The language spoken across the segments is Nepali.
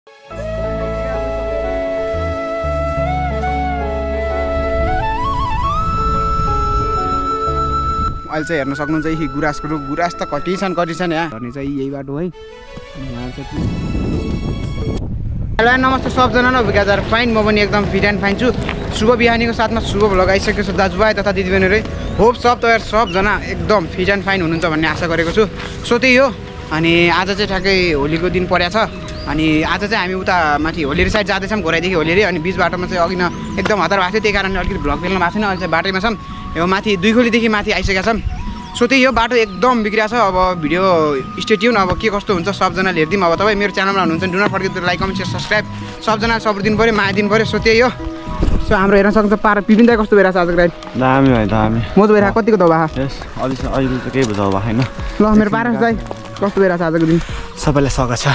अहिले चाहिँ हेर्न सक्नुहुन्छ यही गुराँसको रुख गुराँस त कति छन् यहाँ झर्ने चाहिँ यही बाटो है अनि यहाँ चाहिँ हेलो नमस्ते सबजना नभएका फाइन म पनि एकदम फिट एन्ड फाइन छु शुभ बिहानीको साथमा शुभ लगाइसकेको छु दाजुभाइ तथा दिदीबहिनीहरू होप सब तपाईहरु सबजना एकदम फिट एन्ड फाइन हुनुहुन्छ भन्ने आशा गरेको छु सो त्यही हो अनि आज चाहिँ ठ्याक्कै होलीको दिन परेको छ अनि आज चाहिँ हामी उता माथि होलेरी साइड जाँदैछौँ घोराइदेखि होलेरी अनि बीच बाटोमा चाहिँ अघि न एकदम हतार भएको थियो त्यही कारणले अलिकति भ्लग पेल्न भएको छैन अहिले चाहिँ बाटैमा छौँ यो माथि दुईखोलीदेखि माथि आइसकेका छौँ सो त्यही हो बाटो एकदम बिग्रिया छ अब भिडियो स्टे ट्युन अब के कस्तो हुन्छ सबजनाले हेरिदिउँ अब तपाईँ मेरो च्यानलमा हुनुहुन्छ do not forget like comment share subscribe सबजना सपोर्ट दिनु पऱ्यो माया दिनु पऱ्यो सो त्यही हो सो हाम्रो हेर्न सक्छ पार पिपिन दाइ कस्तो भइरहेको छ आजको राइड दामी भयो दामी म त भइरहेको कतिको दबाहा अहिले त केही भयो दबा छैन ल मेरो पारस दाइ कस्तो भइरहेको छ आजको दिन सबैलाई स्वागत छ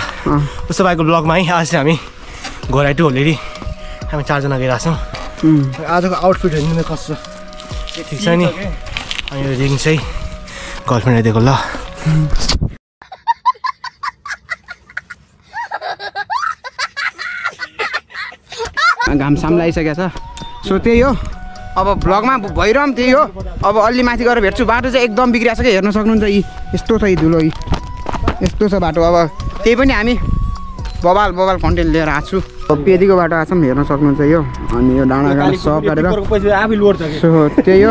उसो भएको ब्लगमा है आज चाहिँ हामी घोराइ टु होलेरी हामी 4 जना गइरहेको छौँ आजको आउटफिट हेर्नु कस्तो ठिक छ नि अनि यो रिङ चाहिँ गर्लफ्रेन्डले दिएको ल घाम सामला आइसकेको छ सो त्यही हो अब भ्लगमा भइरहँ त्यही हो अब अलि माथि गएर भेट्छु बाटो चाहिँ एकदम बिग्रिएको छ कि हेर्न सक्नुहुन्छ यी यस्तो छ यी धुलो यी यस्तो छ बाटो अब त्यही पनि हामी बबाल कन्टेन्ट लिएर आएको छु पेदीको बाटो आएको छौँ हेर्न सक्नुहुन्छ यो अनि यो डाँडा सब काटेर सो त्यही हो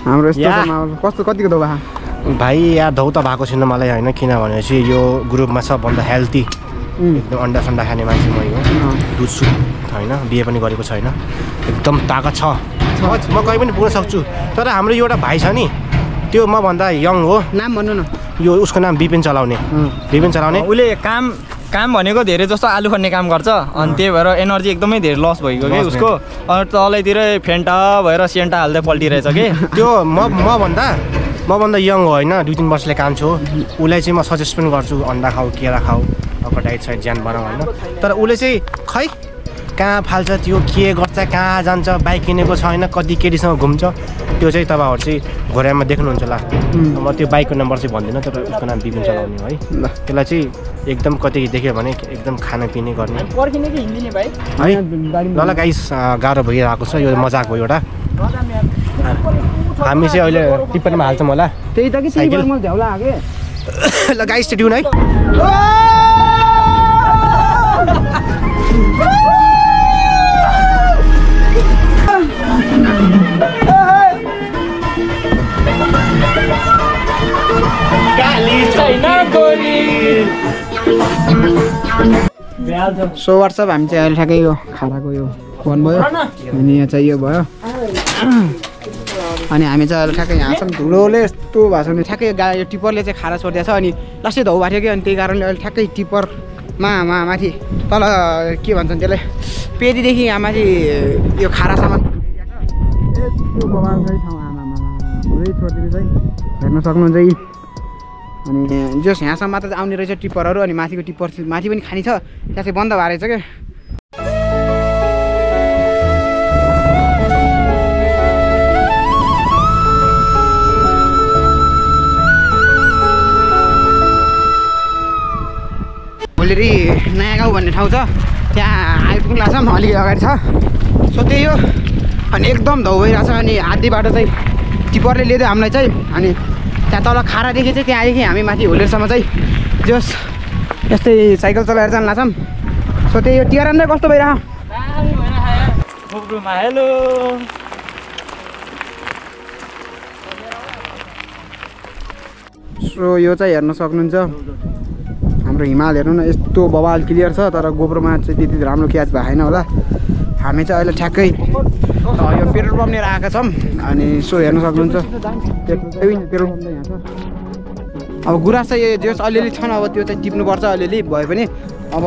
हाम्रो यस्तो कस्तो कतिको दो भा भाइ यार धौ त भएको छैन मलाई होइन किनभनेपछि यो ग्रुपमा सबभन्दा हेल्दी एकदम अन्डा सन्डा खाने मान्छे मै हो दुध सुप होइन बिहे पनि गरेको छैन एकदम ताकत छ म कहीँ पनि पुग्न सक्छु तर हाम्रो एउटा भाइ छ नि त्यो मभन्दा यङ हो नाम भन्नु न यो उसको नाम बिपिन चलाउने उसले काम भनेको धेरै जस्तो आलु खन्ने काम गर्छ अनि त्यही भएर एनर्जी एकदमै धेरै लस भएको कि उसको अनि तलैतिर फेन्टा भएर सेन्टा हाल्दै पल्टिरहेछ कि त्यो मभन्दा यङ हो होइन 2-3 वर्षले काम छु उसलाई चाहिँ म सजेस्ट पनि गर्छु अन्डा खाऊ केरा खाऊ अब डाइट साइड ज्यान बनाऊ होइन तर उसले चाहिँ खै कहाँ फाल्छ त्यो के गर्छ कहाँ जान्छ बाइक किनेको छैन कति केटीसँग घुम्छ त्यो चाहिँ तपाईँहरू चाहिँ घोराइमा देख्नुहुन्छ होला म त्यो बाइकको नम्बर चाहिँ भन्दिनँ तर उसको नाम बिपिन चलाउने है त्यसलाई चाहिँ एकदम कति देख्यो भने एकदम खानापिने गर्ने है ल गाइस गाह्रो भइरहेको छ यो मजाक हो एउटा हामी चाहिँ अहिले टिप्पणीमा हाल्छौँ होला त्यही त कि साइकल म झ्याउला हाके ल गाइस ट्युन है सो वाट्सएप हामी चाहिँ अहिले ठ्याक्कै यो खानाको यो फोन भयो अनि यहाँ चाहिँ यो भयो अनि हामी चाहिँ अहिले ठ्याक्कै यहाँ छौँ धुलोले यस्तो भएको छ भने ठ्याक्कै यो टिप्परले चाहिँ खाना छोडिदिएको छ अनि लास्टै धौ भएको थियो कि अनि त्यही कारणले अहिले ठ्याक्कै टिप्परमा माथि तल के भन्छन् त्यसलाई पेदीदेखि यहाँ माथि यो खारासम्म यस्तो बबाल चाहिँ ठाउँ आमामा पुरै छोडिदिनु चाहिँ हेर्न सक्नुहुन्छ यी अनि जस यहाँसम्म मात्र आउने रहेछ टिप्परहरू अनि माथिको टिप्पर माथि पनि खानी छ त्यहाँ चाहिँ बन्द भएर रहेछ क्या होलेरी नयाँ गाउँ भन्ने ठाउँ छ त्यहाँ आइपुग्नु लाग्छ अलिकति अगाडि छ सो त्यही हो अनि एकदम धौ भइरहेछ अनि आधी बाटो चाहिँ टिप्परले ल्याइदियो हामीलाई चाहिँ अनि त्यहाँ तल खारादेखि चाहिँ त्यहाँदेखि हामी माथि होलेरसम्म चाहिँ जस यस्तै साइकल चलाएर जानु लाग्छौँ सो त्यही हो टियरान चाहिँ कस्तो भइरह हेलो सो यो चाहिँ हेर्न सक्नुहुन्छ हाम्रो हिमाल हेर्नु न यस्तो बवाल क्लियर छ तर गोप्रोमा चाहिँ त्यति राम्रो क्याच भएन होला हामी चाहिँ अहिले ठ्याक्कै यो पेट्रोल पम्प लिएर आएका छौँ अनि सो हेर्न सक्नुहुन्छ पेट्रोल पम्प यहाँ छ अब गुराँस चाहिँ जस अलिअलि छन् अब त्यो चाहिँ टिप्नुपर्छ अलिअलि भए पनि अब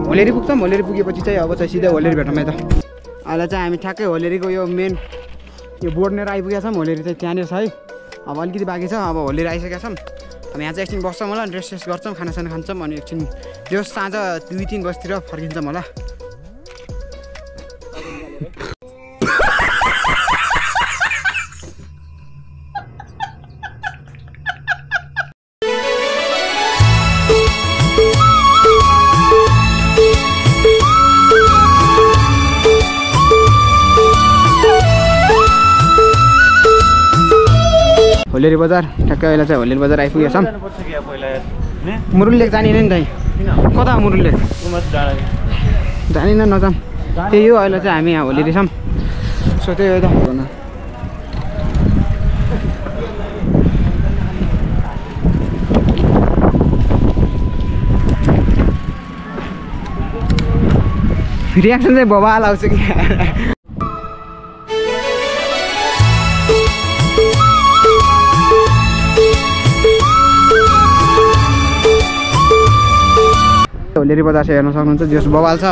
होलेरी पुग्छौँ होलेरी पुगेपछि चाहिँ अब चाहिँ सिधै होलेरी भेटौँ है त अहिले चाहिँ हामी ठ्याक्कै होलेरीको यो मेन यो बोर्ड लिएर आइपुगेका छौँ होलेरी चाहिँ त्यहाँनिर छ है अब अलिकति बाँकी छ अब होलेरी आइसकेका छौँ हामी यहाँ चाहिँ एकछिन बस्छौँ होला रेस्ट गर्छौँ खानासाना खान्छौँ अनि एकछिन त्यो साँझ 2-3 बजीतिर फर्किन्छौँ होला होलेरी बजार ठ्याक्कै अहिले चाहिँ होलेरी बजार आइपुगेको छौँ मुरुल लेक जानिन नि दाइ कता मुरुल लेक जानिन नजाऊँ त्यही हो अहिले चाहिँ हामी यहाँ होलेरी छौँ सो त्यही हो त रियाक्सन चाहिँ बबाल आउँछ कि होलेरी बजार चाहिँ हेर्न सक्नुहुन्छ जस बबाल छ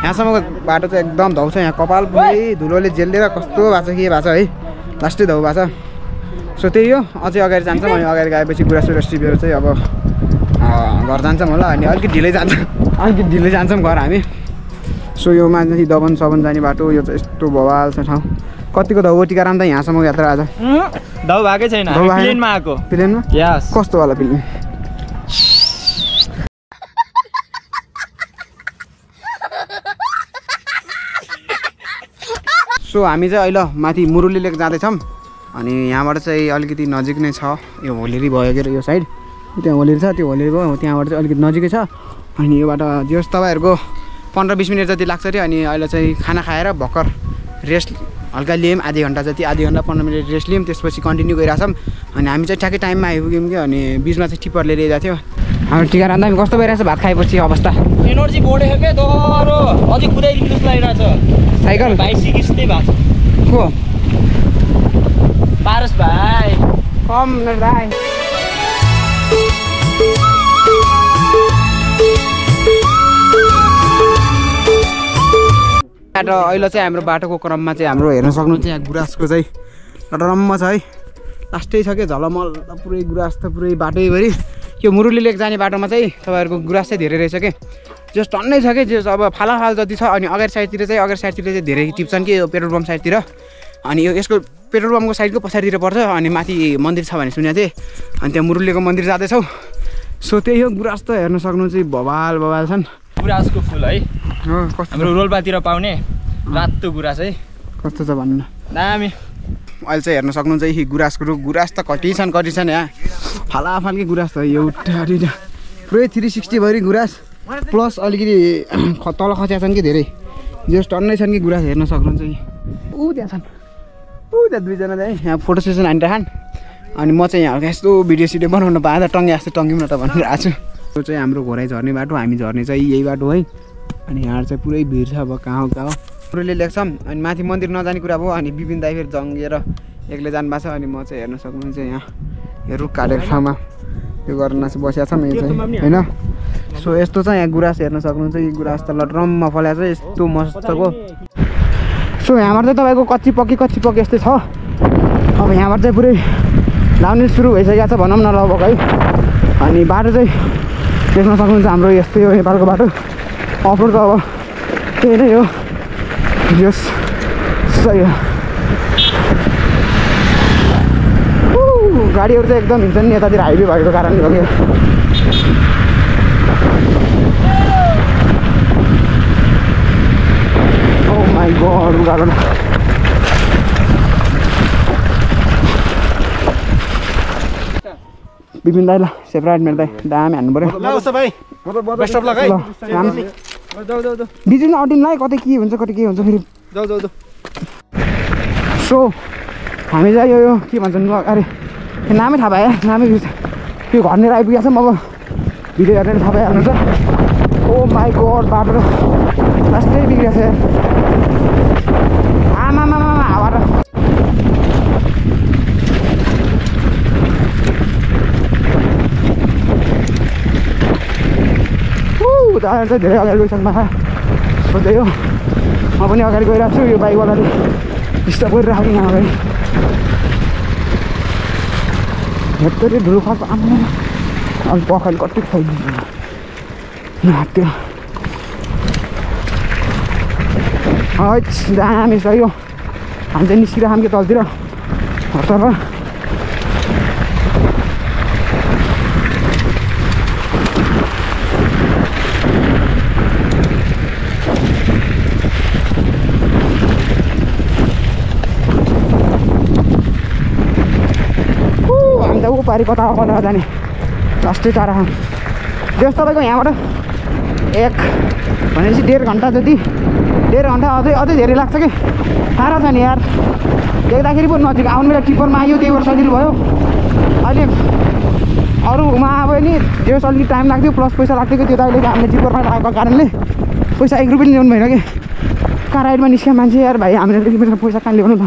यहाँसम्मको बाटो चाहिँ एकदम धौ छ यहाँ कपाल पुरै धुलोले जेल्लेर कस्तो भएको छ के भएको छ है लास्टै धौ भएको छ सो त्यही हो अझै अगाडि जान्छौँ अनि अगाडि गएपछि गुराँस टिपेर चाहिँ अब घर जान्छौँ होला अनि अलिकति ढिलै जान्छौँ घर हामी सो यो माथि दबन सबन जाने बाटो यो चाहिँ यस्तो बवाल छ ठाउँ कतिको धौ टिकाराम त यहाँसम्म यात्रा आज धौ भएकै छैन प्लेनमा आएको प्लेनमा यस कस्तो वाला प्लेन सो हामी चाहिँ अहिले माथि मुरुली लेक जाँदैछौँ अनि यहाँबाट चाहिँ अलिकति नजिक नै छ यो होलेरी भयो के यो साइड त्यहाँ होलेरी छ त्यो होलेरी भयो त्यहाँबाट चाहिँ अलिकति नजिकै छ अनि योबाट जस तपाईँहरूको 15-20 मिनट जति लाग्छ अरे अनि अहिले चाहिँ खाना खाएर भर्खर रेस्ट हल्का लियौँ आधी घन्टा 15 मिनट रेस्ट लियौँ त्यसपछि कन्टिन्यू गरिरहेछौँ अनि हामी चाहिँ ठ्याक्कै टाइममा आइपुग्यौँ कि अनि बिचमा चाहिँ टिप्पर लिएर गएको थियो हाम्रो टिका रान्दा कस्तो भइरहेछ भात खाएपछि अवस्था एनर्जी बढेको के दरो अझै कुदाइदिनु जस्तो लागिरहेछ साइकल भाइ सिकिस्तै भएको छ को पारस भाइ कम भाइ बाटो अहिले चाहिँ हाम्रो बाटोको क्रममा चाहिँ हाम्रो हेर्न सक्नुहुन्छ यहाँ गुराँसको चाहिँ रम्म छ है लास्टै छ कि झलमल पुरै गुराँस त पुरै बाटैभरि यो मुरुली लेक जाने बाटोमा चाहिँ तपाईँहरूको गुराँस चाहिँ धेरै रहेछ कि जस टन्नै छ कि जस अब फालाफाल जति छ अनि अगाडि साइडतिर चाहिँ धेरै टिप्छन् कि यो पेट्रोल पम्प साइडतिर अनि यो यसको पेट्रोल पम्पको साइडको पछाडितिर पर्छ अनि माथि मन्दिर छ भने सुनेको थिएँ अनि त्यहाँ मुरुलीको मन्दिर जाँदैछौँ सो त्यही हो गुराँस त हेर्न सक्नुहुन्छ बबाल छन् गुराँसको फुल है हो कस्तो हाम्रो रोल्पातिर पाउने रातो गुराँस है कस्तो छ भन्नु दामी अहिले चाहिँ हेर्न सक्नुहुन्छ यही गुराँसको रुख गुराँस त कति छन् यहाँ फालाफालकै गुराँस त एउटा दुईवटा पुरै 360 भरि गुराँस प्लस अलिकति तल खच्या छन् कि धेरै जस टन्नै छन् कि गुराँस हेर्न सक्नुहुन्छ ऊ त्यहाँ छन् ऊ त्यहाँ दुईजना चाहिँ यहाँ फोटो सेसन हानिरहन् अनि म चाहिँ यहाँ हल्का यस्तो भिडियो सिडियो बनाउनु पाएँ टङ्गे जस्तो टङ्ग्यौँ न त भनिरहेको छु यो चाहिँ हाम्रो घोराइ झर्ने बाटो हामी झर्ने चाहिँ यही बाटो है अनि यहाँ चाहिँ पुरै भिड छ अब कहाँ पुरैले लेख्छौँ अनि माथि मन्दिर नजाने कुरा भयो अनि विपिन दाइ फेरि जङ्गिएर एक्लै जानुभएको छ अनि म चाहिँ हेर्न सक्नुहुन्छ यहाँ यो रुख काटेको ठाउँमा त्यो गर्न चाहिँ बसिया छौँ यो चाहिँ होइन सो यस्तो चाहिँ यहाँ गुराँस हेर्न सक्नुहुन्छ यो गुराँस त लड्रममा फल्याएको छ यस्तो मस्तको सो यहाँबाट चाहिँ तपाईँको कच्ची पक्की यस्तै छ अब यहाँबाट चाहिँ पुरै लाउने सुरु भइसकेको छ भनौँ न लगभग है अनि बाटो चाहिँ देख्न सक्नुहुन्छ हाम्रो यस्तै हो नेपालको बाटो अफरोड त अब त्यही नै हो यस सही हो गाडीहरू चाहिँ एकदम हिँड्छन् नि यतातिर हाइवे भएको कारणले हो कि ओ माई गड गाडो विपिन दाइ ल सेपरेट मेरो दाइ दामी हान्नु पऱ्यो बिजुली अटिनलाई कतै के हुन्छ फेरि सो हामी चाहिँ यो के भन्छन् अरे नामै थाहा पाएँ नामै त्यो घरनिर आइपुगेको छौँ अब भिडियो हेरेर थाहा पाइहाल्नुहुन्छ ओ माई गड बाटो लास्टै बिग्रेको छ आमामा हावा र दाइहरू चाहिँ धेरै अगाडि गइसक्नु भएको सोध्दै हो म पनि अगाडि गइरहेको छु यो बाइकवालाले डिस्टर्ब गरिरहेको यहाँ अगाडि हेर्दै धुलो खाएको आमा अनि पखाली कति खाइदिन्छ त्यो दामी छ यो हामी चाहिँ निस्किरहेको हामी तलतिर घरतर्फ पारी कता कता जाने लास्टै टाढा जस तपाईँको यहाँबाट एक भनेपछि 1.5 घन्टा जति 1.5 घन्टा अझै धेरै लाग्छ कि टाढा छ नि यार देख्दाखेरि पो नजिक आउनु बेला टिप्परमा आयो त्यही भएर सजिलो भयो अहिले अरूमा अब नि जो अलिकति टाइम लाग्थ्यो प्लस पैसा लाग्थ्यो कि त्यो त अहिले हामीले टिप्परमा लगाएको कारणले पैसा 1 रुपियाँ ल्याउनु भएन कि कार राइडमा निस्क्यो मान्छे यार भाइ हामीले पैसा कहाँ ल्याउनु त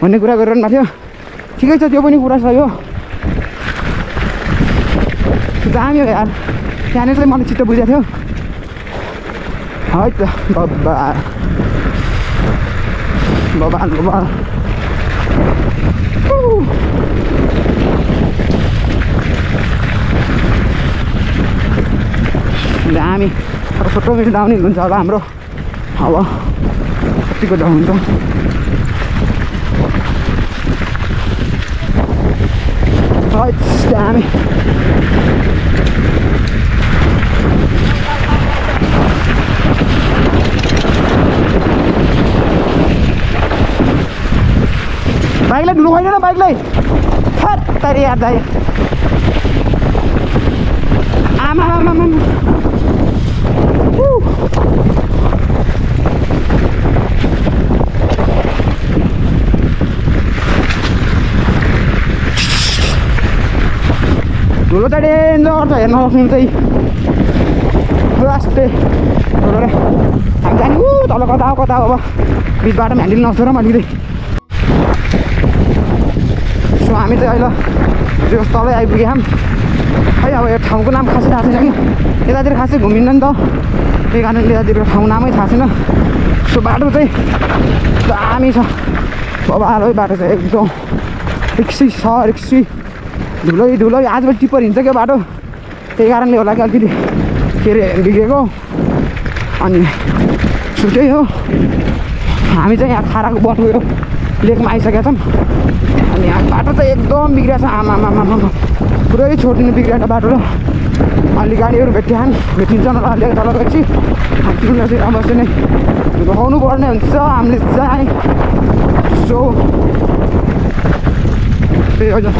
भन्ने कुरा गरिरहनु भएको थियो ठिकै छ त्यो पनि कुरा छ यो दामी हो यार त्यहाँनिर चाहिँ मलाई छिट्टो बुझेको थियो है त बब्बाल दामी अब छोटो मिठो डाउन हुन्छ होला हाम्रो अब कतिको डाउन हुन्छ दामी बाइकलाई ढुलो होइन बाइकलाई तरी यार दाइ आमा ढुलो त डेन्जर छ हेर्न सक्नु चाहिँ लास्टै ढुलोले हामी जाने तल कता अब बिच बाटोमा ह्यान्डल नसोर पनि अलिकति सो हामी चाहिँ अहिले त्यो तलै आइपुग्यौँ खै अब यो ठाउँको नाम खासै थाहा छैन कि यतातिर खासै घुमिन्न नि त त्यही कारणले यतातिरको ठाउँ नामै थाहा छैन सो बाटो चाहिँ दामी छ बबाल बाटो चाहिँ एकदम रिक्सी छ रिक्सी धुलै आजभोलि टिप्पर हिँड्छ क्या बाटो त्यही कारणले होला कि अलिकति के अरे बिग्रेको अनि छुट्टै हो हामी चाहिँ यहाँ खाराको बटको यो लेकमा आइसकेका छौँ अनि यहाँ बाटो चाहिँ एकदम बिग्रिएको छ आमा पुरै छोडिदिनु बिग्रिएको बाटो र अलि गाडीहरू भेटिन्छ न अलि तल गएपछि तिमीलाई चाहिँ अवश्य नै घुमाउनु पर्ने हुन्छ हामीले चाहिँ सो त्यही हजुर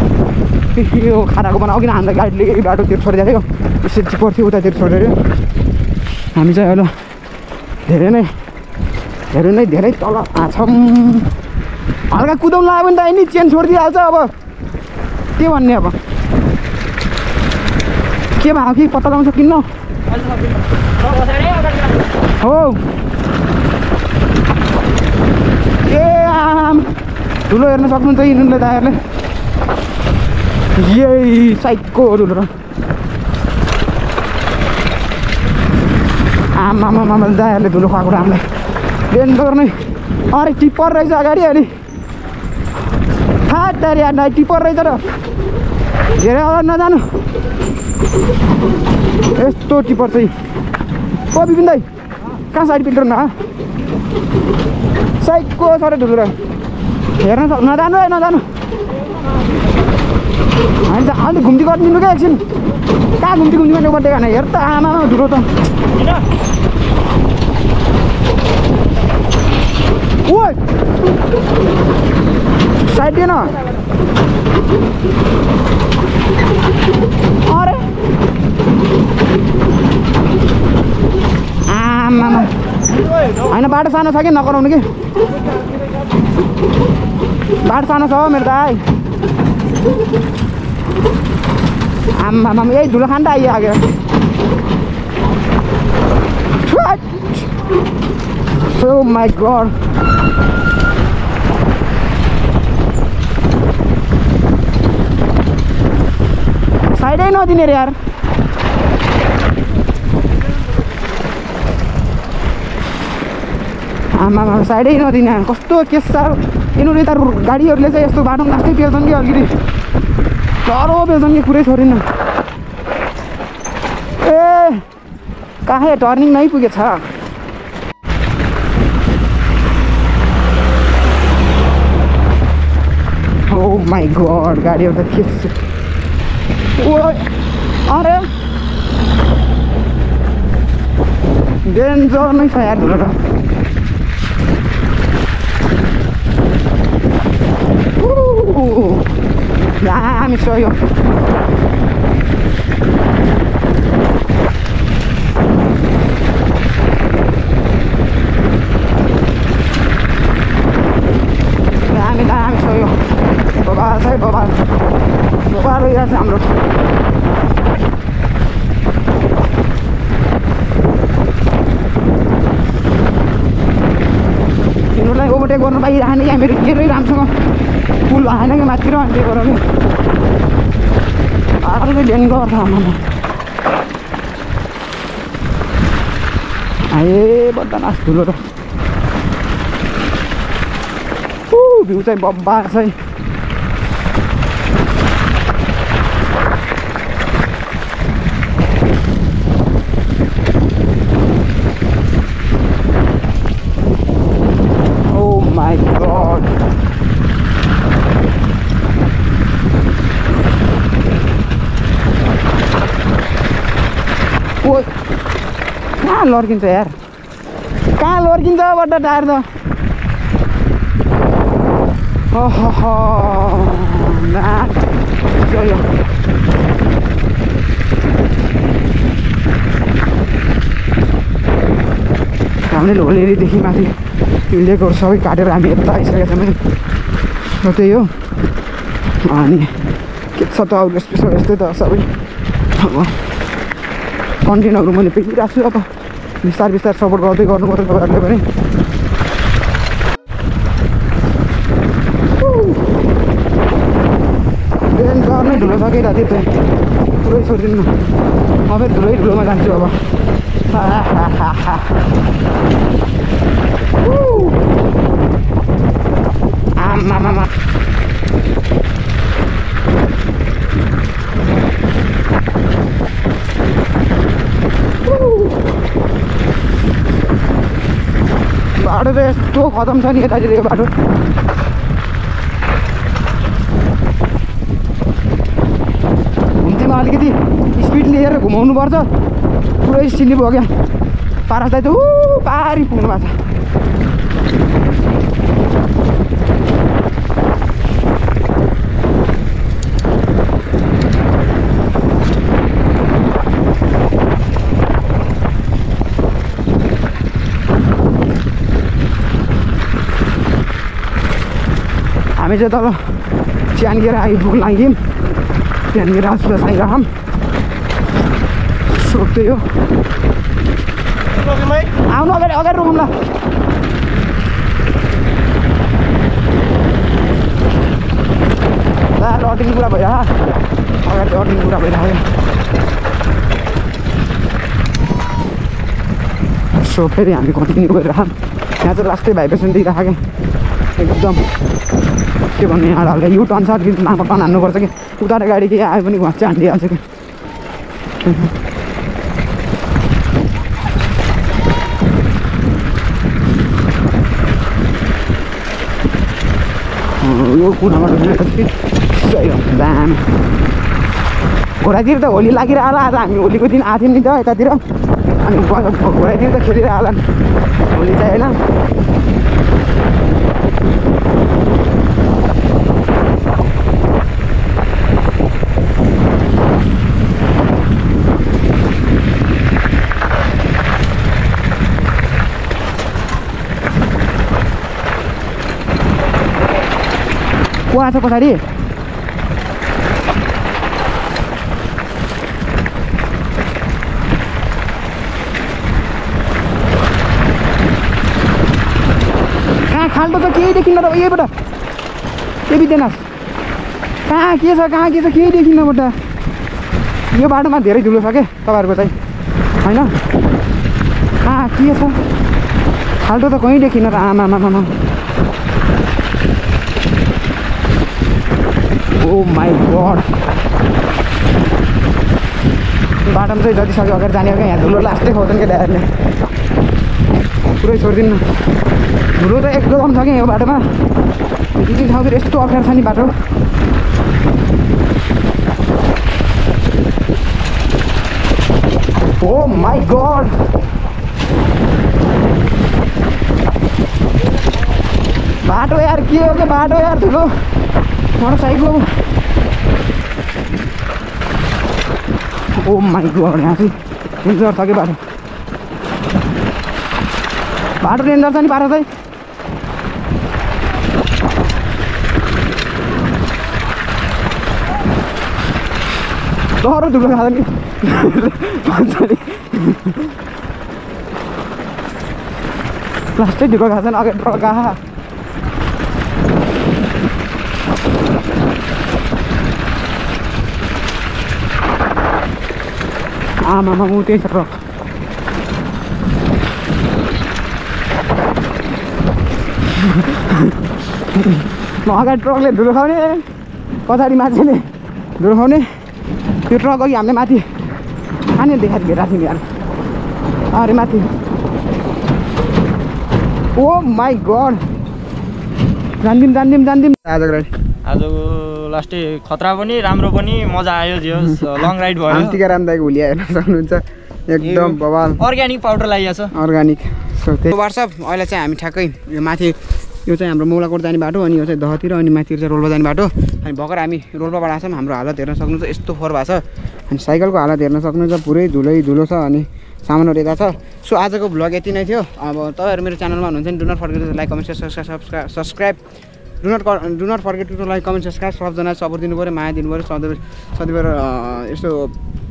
यो खानाको बनाऊ किन हामीलाई गाडीले यही बाटोतिर छोडिदिएको थियो यसरी पर्थ्यो उतातिर छोडेर हामी चाहिँ अहिले धेरै तल छौँ हल्का कुदाउनु लाग्यो भने त नि चेन छोडिदिइहाल्छ अब के भन्ने अब के भयो कि पत्ता लगाउन सकिन्न हो ए आम ठुलो हेर्न सक्नुहुन्छ यिनीहरूले दाइहरूले यही साइडको ठुलो र आमा दाइहरूले धुलो खुवाएको हामीलाई डेन्जर नै अरे टिप्पर रहेछ अगाडि अलि थाहा यार टिप्पर रहेछ र धेरै अगाडि नजानु यस्तो टिप्पर चाहिँ ओ बिपिन दाइ कहाँ साइड फिल्टर न साइडको छ र ठुलो र हेर्न सक्नु नजानु है नजानु हामी त अलिक घुम्ती गरिदिनु क्या एकछिन कहाँ घुम्ती गर्ने बटेको होइन हेर त आमा ठुलो त ओ साइड दिएन अरे आमा होइन बाटो सानो छ कि नकराउनु कि बाटो सानो छ हो मेरो दाइ आमा यही धुलो खान त आइहाल्यो Oh my god. साइडै नदिने रे यार आमा साइडै नदिने कस्तो के साह्रो यिनीहरूले त गाडीहरूले चाहिँ यस्तो बाटोमा लास्टै पेल्छन् कि अलिकति डह्रो पेल्छन् कि कुरै छोडिन ए कहाँ टर्निङ नै पुगेछ Oh my god, गाडी एउटा के ओ अरे डेन्जर नै छ यार धुलो त दामी छ यो दामी छ यो बबाल छ है बबाल भइरहेको छ हाम्रो तिनीहरूलाई ओभरटेक गर्नु पाइरहेन यहाँ मेरो केही राम्रोसँग पुल आएन कि माथितिर अनि त्यही भएर अर्को चाहिँ ल्यान्ड गर्छ आमामा ए बदमास ठुलो त भ्यू चाहिँ बब्बार छ है My God. ओ कहाँ लड्किन्छ यार कहाँ लड्किन्छ बड्डा टायर त ओहो यो हामीले होलेरीदेखि माथि लेकहरू सबै काटेर हामी यता आइसकेका छौँ त्यही हो अनि के छ त अरू यस्तै त सबै अब कन्टेन्टहरू मैले पेलिरहेको छु अब बिस्तार सपोर्ट गर्दै गर्नुपर्छ तपाईँहरूले पनि नै धुलो छ कि राति त पुरै छोडिदिनु म फेरि धुलोमा जान्छु अब आमामा बाटो त यस्तो खतम छ नि यतातिर यो बाटो हुन्थेमा अलिकति स्पिड लिएर घुमाउनु पर्छ पुरै सिली भयो क्या पारस दाइ त पारी पुग्नु भएको छ हामी चाहिँ तल च्यानगिर आइपुग्न लाग्यौँ च्यानगिर आसपास आइरहौँ सोध्दै हो आउनु अगाडि रोकौँ ल अर्टिङ पुरा भइरह अगाडि अर्टिङ पुरा भइरह्यो सो फेरि हामी कन्टिन्यू गरिरहौँ यहाँ चाहिँ लास्टै भाइब्रेसन दिइरहेको क्या एकदम के भन्ने यहाँ हल्का यु टर्न छ कि लामो टर्न हान्नुपर्छ कि उतार गाडी के आयो पनि घाँस चाहिँ हानिदिइहाल्छ कि यो कुनाबाट दाम घोडातिर त होली लागिरह होला आज हामी होलीको दिन आएको थियौँ नि त यतातिर अनि घोडातिर त खेलिरह होला होली चाहिँ होइन को आछ पछाडि कहाँ खाल्टो छ केही देखिन्न र यहीबाट के बितेन कहाँ के छ केही देखिन्न बटा यो बाटोमा धेरै धुलो छ क्या तपाईँहरूको चाहिँ होइन कहाँ के छ खाल्टो त कहीँ देखिन्न र आमामामा ओ माई गड बाटोमा चाहिँ जति सक्यो अगाडि जाने क्या यहाँ धुलो लास्टै खाउँछन् क्या ड्राइभरले पुरै छोडिदिनु धुलो त एकदम छ क्या यो बाटोमा दुई तिन ठाउँतिर यस्तो अप्ठ्यारो छ नि बाटो ओ माई गड बाटो यार के हो क्या बाटो यार धुलो मोटरसाइकल ओ माई गॉड यहाँ चाहिँ डेन्जर छ कि बाटो डेन्जर छ नि बाटो चाहिँ डर धुलो खाँदा नि प्लास्टिक ढुलो खाँदा नि अगाडि ट्रक आहा आमामा ऊ त्यही छ ट्रक अगाडि ट्रकले धुलो खाउने पछाडि मान्छेले धुलो खाउने त्यो ट्रक अघि हामीले माथि खाने देखाएको भेटाएको थियौँ यार अरे माथि ओ माई गड जान्दिम आजको राइड आजको लास्टै खतरा पनि राम्रो पनि मजा आयो जो लङ राइड भयो अन्तिका रामदाईको हुलिया हेर्न सक्नुहुन्छ एकदम बवाल अर्ग्यानिक पाउडर लगाइएको छ अर्ग्यानिक सो त्यही वाट्सएप अहिले चाहिँ हामी ठ्याक्कै यो माथि यो चाहिँ हाम्रो मौलाकोट जाने बाटो अनि यो चाहिँ दहतिर अनि माथितिर चाहिँ रोल्पा जाने बाटो अनि भर्खर हामी रोल्पाबाट आएको छौँ हाम्रो हालत हेर्न सक्नुहुन्छ यस्तो फोहोर भएको छ अनि साइकलको हालत हेर्न सक्नुहुन्छ पुरै धुलो छ अनि सामानहरू यता छ सो आजको भ्लग यति नै थियो अब तपाईँहरू मेरो च्यानलमा हुनुहुन्छ नि do not forget to like comment subscribe do not forget to like comment subscribe सबजना सपोर्ट दिनु पऱ्यो माया दिनु पऱ्यो सधैँ यस्तो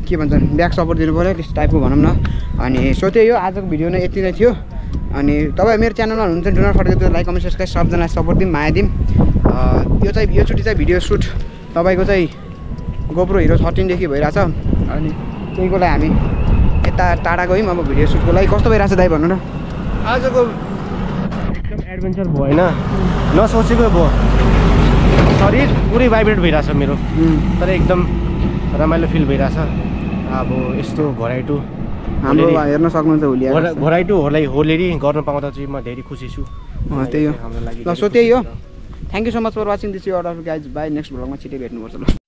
के भन्छ ब्याक सपोर्ट दिनु पऱ्यो त्यस्तो टाइपको भनौँ न अनि सो त्यही हो आजको भिडियो नै यति नै थियो अनि तपाईँ मेरो च्यानलमा हुनुहुन्छ do not forget to like comment subscribe सबजना सपोर्ट दिउँ माया दिउँ योचोटि चाहिँ भिडियो सुट तपाईँको चाहिँ गोप्रो हिरो 13 देखि भइरहेछ अनि त्यहीको लागि हामी यता टाढा गयौँ अब भिडियो सुटको लागि कस्तो भइरहेछ दाइ भन्नु न आजको एकदम एडभेन्चर भयो होइन नसोचेको भयो शरीर पुरै भाइब्रेट भइरहेछ मेरो तर एकदम रमाइलो फिल भइरहेछ अब यस्तो घोराइटो हाम्रो हेर्न सक्नुहुन्छ हुलिया घोराइटो होलेरी गर्न पाउँदा चाहिँ म धेरै खुसी छु त्यही हो ल सो त्यही हो thank you so much for watching this guys bye next भ्लगमा छिटै भेट्नुपर्छ ल